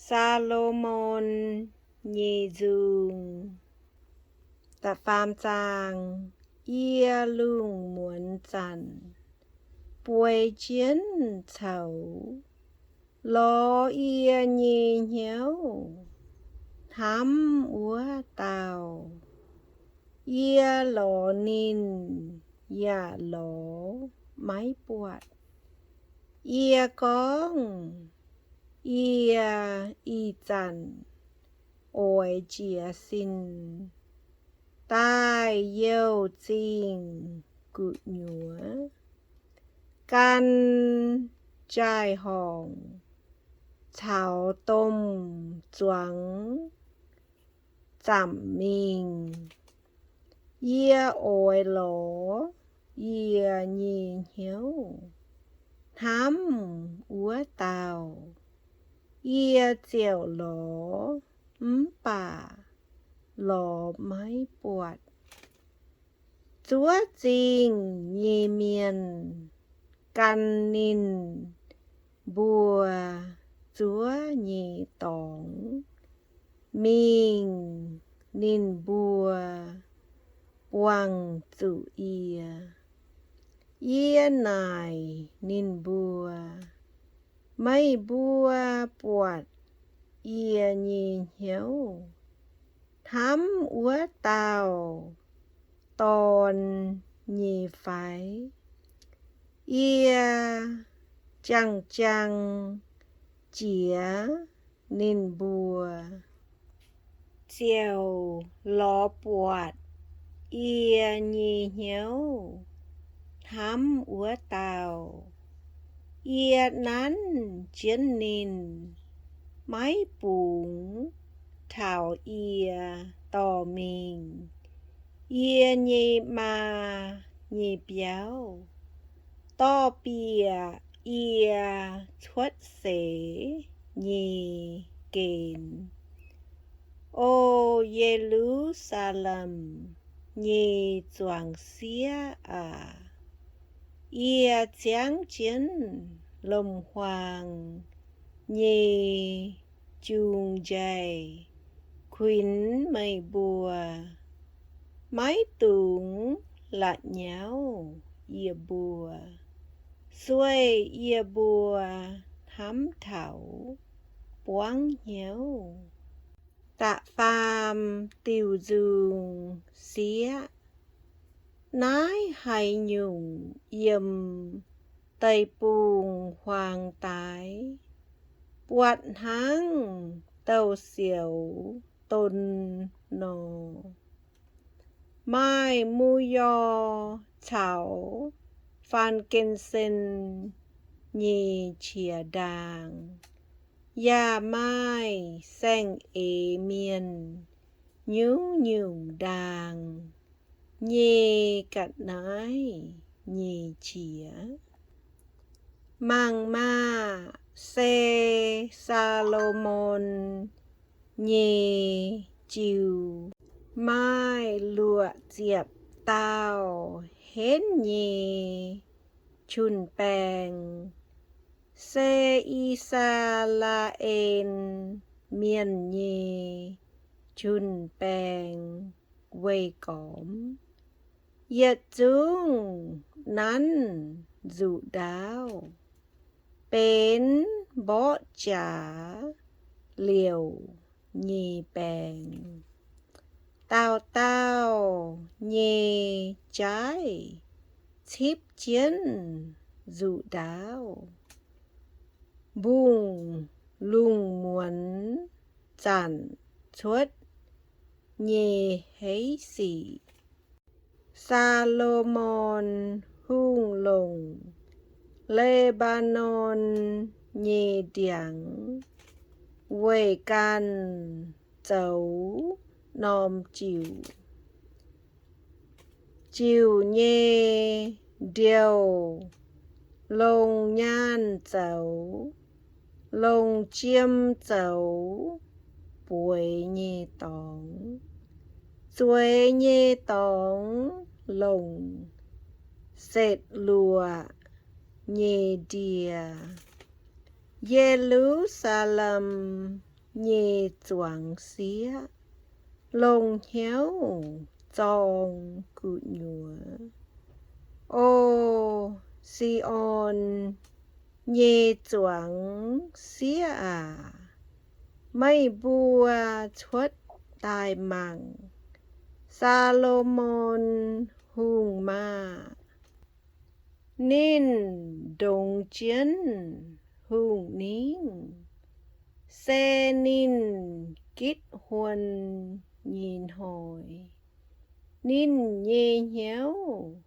Saa^lo^morn Nyei Nzung. Da'faam zaang. Yie lungh muonz zanc bueix jienv coux, lorz yie nyei hnyouv hnamv wuov dauh. Yie lorz ninh yaac lorz maiv buatc. Yie gorngv, Yie ih zanc oix jiez sin daaih youh zingh gu'nyuoz, gan jaai-horngc caux domh zuangx zamc mingh. Yie oix lorz yie nyei hnyouv hnamv wuov dauh. Yie ziouc lorz mv baac lorz maiv buatc. Zuov zingh nyei mienh gan ninh mbuo zuov nyei dorngx mingh, ninh mbuo buangh zuqc yie. Yie naaic ninh mbuo, Meih mbuo buatc yie nyei hnyouv hnamv wuov dauh dorn nyei fai? Yie jang-jang jiex ninh mbuo ziouc lorz buatc yie nyei hnyouv hnamv wuov dauh. Yie nanv jienv ninh, maiv bungx taux yie dorh mingh yie nyei maa nyei biauv, dorh bieqc yie cuotv seix nyei gen. O Ye^lu^saa^lem nyei zuangx sieqv aac, yie ziangv jienv lomc-huaang nyei jung njaih kuinx meih mbuo. Maiv dungx la'nyauv yie mbuo, sueih yie mbuo hnamv taux buangv hnyouv. Da'faam diuh nzung. Sieqv. Naaiv haaix nyungc yiem deic-bung-huaang daaih buatc hnangv douz-sioux don nor. Maaih mu^yor caux faan^gen^sen nyei qiex ndaang, yaac maaih saeng-eix mienh nyungc-nyungc ndaang nyei ga'naaiv nyei qiex. Mangc maah! Se Saa^lo^morn nyei jiu. Maaih luoqc ziepc dauh henv nyei jun-baeng, se I^saa^laa^en Mienh nyei jun-baeng weih gormx. Yietc zungv nanv nzuqc ndaauv benx mborqv jaax liouc nyei baeng. Dauh dauh nyei jaaiv cipv jienv nzuqc ndaauv, mbungh lungh muonz zanc cuotv nyei heiv sic. Saa^lo^morn Hungh longc Le^mbaa^norn nyei ndiangx weic ganh zoux norm jiuc. Jiuc nyei ndiouh longc nyaanh zoux, longc jiem zoux bueix nyei dorngx. Zueiz nyei dorngx longc setv luoqc nyei ndie. Ye^lu^saa^lem nyei zuangx sieqv, longc hnyouv zorng gu'nyuoz. O Si^on nyei zuangx sieqv aac, meih mbuo cuotv daaih mangc Saa^lo^morn Hungh maah! Ninh ndongx jienv hungh ningv, se ninh gitv huon nyei hnoi. Ninh nyei hnyouv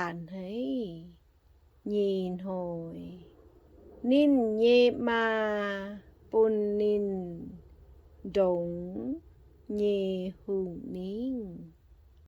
a'hneiv nyei hnoi, ninh nyei maa bun ninh ndongx nyei hungh ningv.